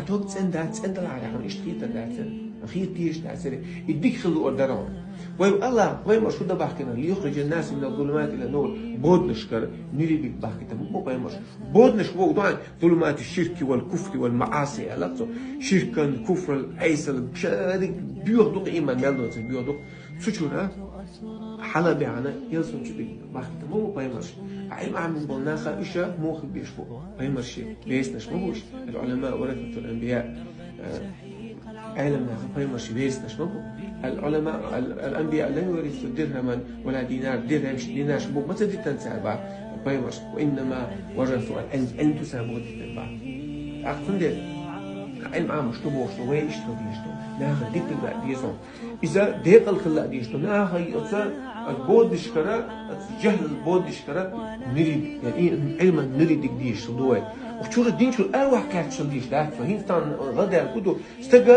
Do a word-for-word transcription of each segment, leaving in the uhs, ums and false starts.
Дог цӀена дац, цӀена далахь яхана, иштта хийтар дац, хийта дезаш дац. И дика хила луъар дара хьуна. Вай Аллах, вай ма шу да бахкина, «ليخرج الناس من الظلمات إلى النور», боднашкара нуьре бигга бахкийтар ма бу пайхамарш. Боднаш боху дуьхьал, «ظلمات الشرك والكفر والمعاصي» аьлла цо. Ширкан, куфрал, Ӏесал, шадерг боьха ду-кх, иман мел доцург боьха ду-кх. Цу чуьра хьала а баьхна, ялсамани чу бигга бахкийтар ма бу пайхамарш. Ӏилма Ӏамийна болу нах, уьш муха хила безаш бу? Пайхамарш веснаш ма бу уьш? «العلماء ورثة الأنبياء». Э, Ӏелам нах пайхамарш веснаш ма бу? «العلماء، ال-، الأنبياء لم يورثوا درهما ولا دينارا». Дирхьамаш, динарш бу ма ца дитина цара, бах пайхамарш. «وإنما ورثوا العلم». Ӏилма ду цара боху дитина, бах. ТӀаккха цундела Ӏилма Ӏамош ду бохуш ду, вай иштта хила дезаш ду. Нахана дитина деза хьуна. Иза декъал хила дезаш ду. Нахана оцу боднашкара, оцу жаьхӀлал боднашкара нуьре, я и Ӏилман нуьре дигга дезаш ду вай. Оцу чуьра, дин чуьра араваккха гӀерташ хила дезаш дац вай. ХӀинца тахана гӀа даьлла хӀун ду? Стага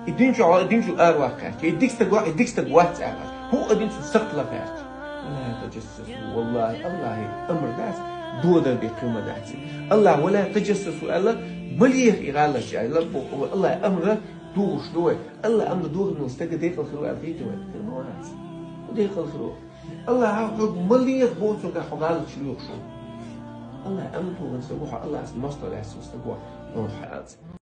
и дин чу, и дин чу араваккха гӀерташ, и дика стаг вац, и дика стаг вац аьлла, хӀуъа дин цу сакхт лаха гӀерташ. ولا تجسسوا. Валлахьи, Аллахьан амр дац, догӀа дар бен кхин ма дац. Аллахь «ولا تجسسوا» аьлла, ма леха и гӀалат аьлла, боху, Аллахьан амр дохуш ду вай. Аллахьан амр дохийна волу стага декъал хир ву аьлла хетий вай? Хир ма вац. ХӀун декъал хир ву? Аллахьа хьоьга ма леха боху, цуьнгахь хьо гӀалаташ лоьхуш ву. Аллахьан амр дохийна стаг ву хьо, Аллахьан мостагӀа лаьцна стаг ву хьо, хьо аьлла.